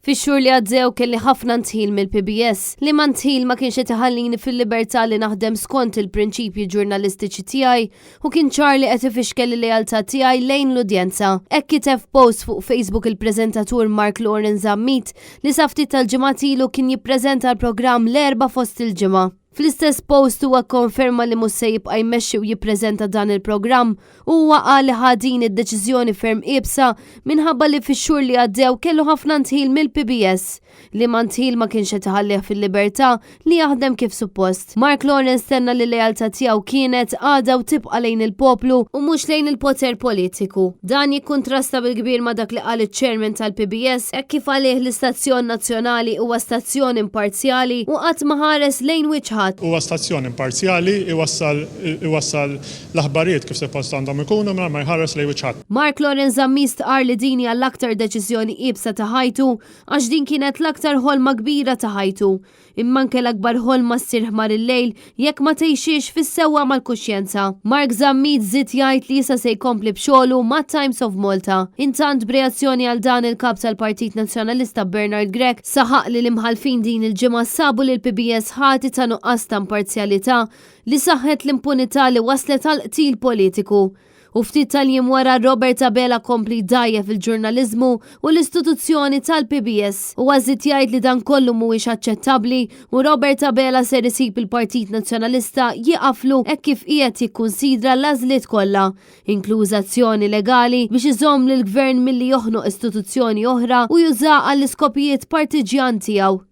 Fix-xhur li għaddew kelli ħafna ndħil mill-PBS, liema ndħil ma kienx qed iħallini fil-libertà li naħdem skont il-prinċipji ġurnalistiċi tiegħi u kien ċar li qed ifixkel il-lealtà tiegħi lejn l-udjenza. Hekk kiteb f'post fuq Facebook il-preżentatur Mark Lawrence Zammit li sa ftit tal-ġimgħat ilu kien jippreżenta l-programm l-Erbgħa fost il-ġimgħa. Fl-istess post huwa kkonferma li mhux se jibqa' jmexxi u jippreżenta dan il-programm u huwa qal li ħa din id-deċiżjoni ferm iebsa minħabba li fix-xhur li għaddew kellu ħafna ndħil mill-PBS, liema ndħil ma kienx qed iħallih fil-libertà li jaħdem kif suppost. Mark Lawrence tenna li l-lealtà tiegħu kienet, għadha u tibqa' lejn il-poplu u mhux lejn il-poter politiku. Dan jikkuntrasta bil-kbir ma' dak li qal iċ-Chairman tal-PBS hekk kif għalih l-istazzjon nazzjonali huwa stazzjon imparzjali u qatt ma ħares lejn wiċċ ħadd. Huwa stazzjon imparzjali, iwassal iwassal l-aħbarijiet kif suppost għandhom ikunu mingħajr ma jħares lejn wiċċ ħadd. Mark Lawrence Zammit stqarr li din hija l-aktar deċiżjoni iebsa ta' ħajtu għax din kienet l-aktar ħolma kbira ta' ħajtu. Imma anke l-akbar ħolma ssir ħmar il-lejl jekk ma tgħixhiex fis-sewwa mal-kuxjenza. Mark Zammit żied jgħid li issa se jkompli b'xogħlu ma' Times of Malta. Intant b'reazzjoni għal dan il-Kap tal-Partit Nazzjonalista Bernard Grech saħaq li l-imħallfin din il-ġimgħa sabu lill-PBS ħati ta' nuqqas ta' imparzjalità li saħħet l-impunità li wasslet għal qtil politiku. U ftit tal-jiem wara Robert Abela kompli jdgħajjef il-ġurnaliżmu u l-istituzzjoni tal-PBS. Huwa żied jgħid li dan kollu mhuwiex aċċettabbli u Robert Abela ser isib il-Partit Nazzjonalista jieqaflu hekk kif qiegħed jikkunsidra l-għażliet kollha, inkluż azzjoni legali biex iżomm lill-Gvern milli joħnoq istituzzjoni oħra u jużaha għall-iskopijiet partiġjan tiegħu.